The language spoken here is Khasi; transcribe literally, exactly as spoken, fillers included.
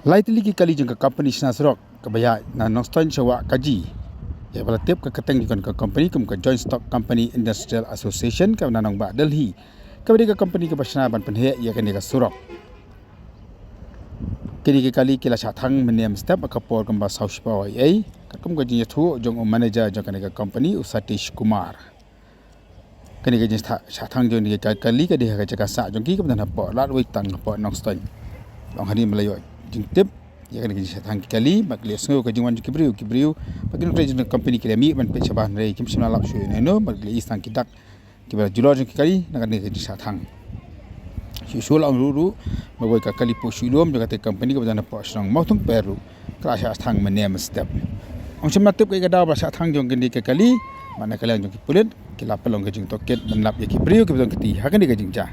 Lai tylli ki kali jong ka company shna surok kaba ïaid na Nongstoiñ sha Wahkaji, ïa ba la tip ka kyrteng jong ka company kum ka Joint Stock Company Industrial Association kaba na nongbah Delhi, kaba dei ka company kaba shna ban pynheh ïa kane ka surok. Kine ki kali ki la shah thang mynne mynstep ha ka por kumba saw shiphew eiei, katkum ka jingïathuh jong u manager jong kane ka company, u Satish Kumar. Kane ka jingshah thang jong kine ki kali ka dei ha ka jaka sah jong ki kaba don hapoh Ladwei Tang hapoh Nongstoiñ. Ong hadien ba la ïoh jingtip ïa kane ka jingshah thang ki kali, bad ki la ïohsngew ka jingwan jong ki briew, ki briew bad ki nongtrei jong ka company ki la mih ban peit shabar, hynrei kim shym la lap shuh ïa uno uno, bad ki la ïohi tang ki dak kiba la julor jong ki kali na kane ka jingshah thang. Shuh shuh la ong ruh ruh ba kawei ka kali puh shuh lum jong kata ka company kaba don hapoh shnong Mawthungper ruh ka la shah thang mynne mynstep. Ong shym la tip kaei ka daw ba la shah thang jong kine ki kali, bad na ka liang jong ki pulit ki la pynlong ka jingtohkit ban lap ïa ki briew kiba don kti ha kane ka jingjia.